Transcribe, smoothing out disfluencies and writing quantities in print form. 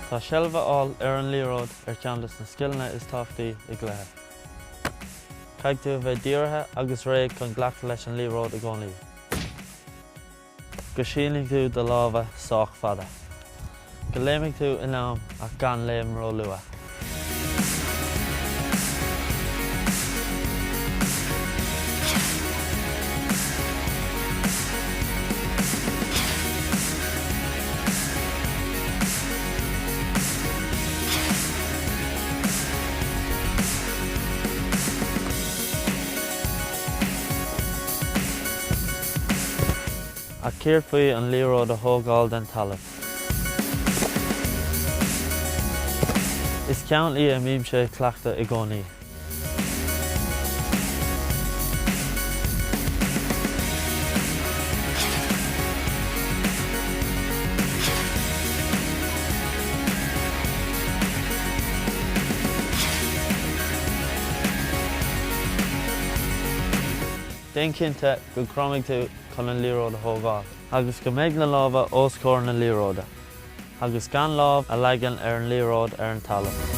Tá seilbh a fháil ar an liathróid ar cheann de na scileanna is tábhachtaí i gcluiche. Caithfidh tú a bheith dírithe agus réidh chun glacadh leis an liathróid i gcónaí. Go sínfidh tú do lámha sách fada. Go léimfidh tú in am ach gan léim róluath. Ach céard faoi an liathróid a thógáil den talamh? Is ceann í a mbímse ag cleachtadh i gcónaí. Déan cinnte go gcromfaidh tú chun an liathróid a thógáil. Agus go mbeidh na lámha os comhair na liathróide. Agus gan lámh a leagan ar an liathróid ar an talamh.